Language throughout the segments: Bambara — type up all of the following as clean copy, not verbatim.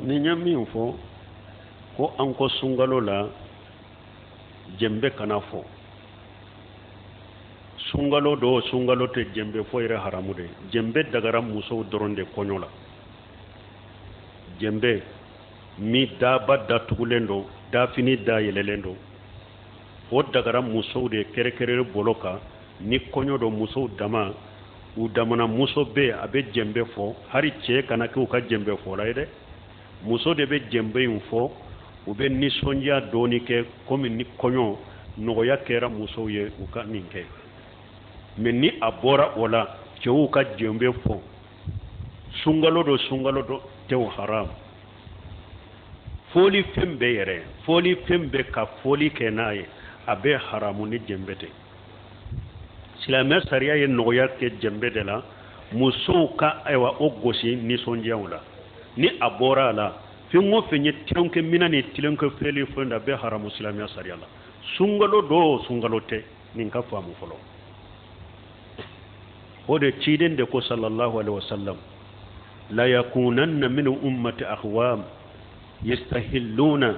Nin ye min fɔ ko an ko sunkalo la jɛnbe kana fɔ, sunkalo don sunkalo tɛ, jɛnbe fɔ yɛrɛ haramu de. Jɛnbe dagara musow dɔrɔn de kɔɲɔ la. Jɛnbe min daba datugulen don, dafini dayɛlɛlen don, o dagara musow de kɛrɛkɛrɛre bolo kan ni kɔɲɔ don. Musow dama, u damana muso bɛ a bɛ jɛnbe fɔ, hali cɛ kana kɛ u ka jɛnbe fɔla ye dɛ. Muso de bɛ jɛnbe in fɔ, u bɛ nisɔndiya dɔɔni kɛ komi ni kɔɲɔ nɔgɔya kɛra musow ye u ka nin kɛ. Mais ni a bɔra o la, cɛw ka jɛnbe fɔ, sunkalo don sunkalo don tɛ, o haram. Fɔli fɛn bɛɛ yɛrɛ, fɔli fɛn bɛɛ ka fɔli kɛ n'a ye, a bɛ haramu ni jɛnbe tɛ. Silamɛ sariya ye nɔgɔya kɛ jɛnbe de la, musow ka ayiwa o gosi nisɔndiyaw la. Ni a bɔra a la, fɛn o fɛn ye tulonkɛ minɛn ni tulonkɛ fɛli fɛn da, a bɛ haramu silamɛya sariya la, sunkalo don sunkalo tɛ. Nin ka faamu fɔlɔ. O de ciden de ko sallallahu alaihi wasallam: la yakunanna min ummati aqwam yastahilluna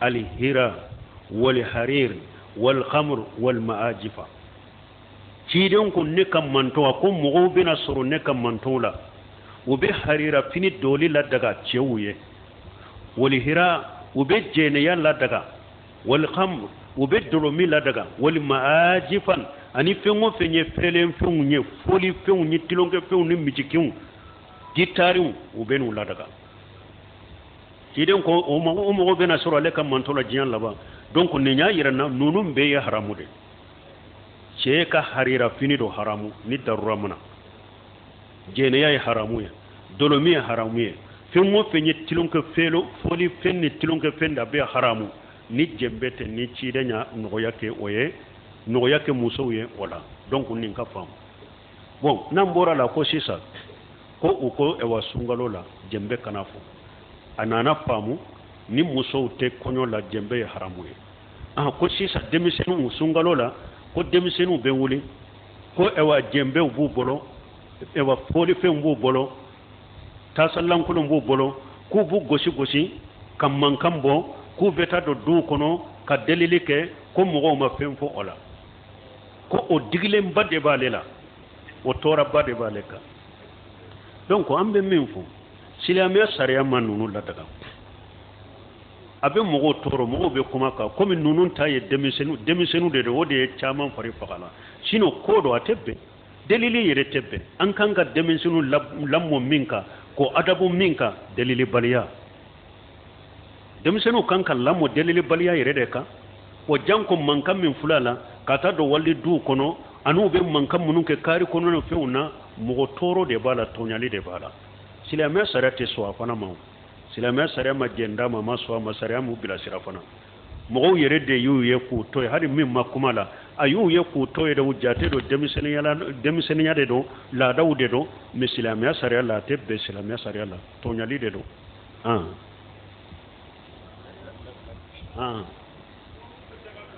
alhira walharir walkhamr walmaajifa. Ciden ko ne ka mantɔn, a ko mɔgɔw bɛna sɔrɔ ne ka mantɔnw la, u bɛ harira fini doli ladaga cɛw ye, walihira, u bɛ jɛnɛya ladaga, walhamr, u bɛ dɔlɔmin ladaga, walmaajifan, ani fɛn o fɛn ye fɛlen fɛnw ye, fɔli fɛnw ni tulonkɛ fɛnw ni misikiw, gitariw, u bɛ n'u ladaga. Ciden ko o mɔgɔ bɛna sɔrɔ ale ka mantɔn la diɲɛ laban. Donc nin y'a yira na ninnu bɛɛ ye haramu de. Cɛ ka harira fini don haramu ni darura mana, jɛnɛya ye haramu ye, dɔlɔmin ye haramu ye, fɛn o fɛn ye tulonkɛ fɛn, fɔli fɛn ni tulonkɛ fɛn da, bɛɛ haramu ni jɛnbɛ tɛ. Ni ciden ya nɔgɔya kɛ, o ye nɔgɔya kɛ musow ye o la. Donc nin ka faamu. Bon, n'an bɔra la, ko sisan ko u ko ɛwa sunkalo la jɛnbɛ kana fɔ, a nana faamu ni musow tɛ kɔɲɔ la, jɛnbɛ ye haramu ye. Ah, ko sisan denmisɛnninw sunkalo la, ko denmisɛnninw bɛ wuli ko ɛwa jɛnbɛw b'u bolo, ɛwa fɔlifɛnw b'u bolo, tasalankolon b'u bolo, k'u b'u gosi gosi ka mankan bɔ, k'u bɛ taa don duw kɔnɔ ka delili kɛ, ko mɔgɔw ma fɛn fɔ o la, ko o digilenba de b'ale la, o tɔɔrɔba de b'ale kan. Donc an bɛ min fɔ, silamɛya sariya ma ninnu ladaga. A bɛ mɔgɔw tɔɔrɔ, mɔgɔw bɛ kuma kan komi ninnu ta ye denmisɛnninw, denmisɛnninw de don, o de ye caman fari faga la. Sinon ko dɔ a tɛ bɛn, delili yɛrɛ tɛ bɛn. An kan ka denmisɛnninw lamɔ min kan, k'o adabu min kan, delilibaliya. Denmisɛnninw kan ka lamɔ delilibaliya yɛrɛ de kan. O janko mankan min filɛ a la ka taa don wali duw kɔnɔ, an'u bɛ mankan minnu kɛ kari kɔnɔ ni fɛnw na, mɔgɔ tɔɔrɔ de b'a la, tɔɲali de b'a la. Silamɛya sariya tɛ sɔn a fana ma. Silamɛya sariya ma jɛn d'a ma, a ma sɔn a ma. Sariya m'u bilasira fana. Mɔgɔw yɛrɛ de y'u ye k'u to yen. Hali min ma kuma la, a y'u ye k'u to yen de, u jate don denmisɛnninya la, denmisɛnninya de don, laadaw de don. Mais silamɛya sariya la, a tɛ bɛn. Silamɛya sariya la, tɔɲali de don. Han han.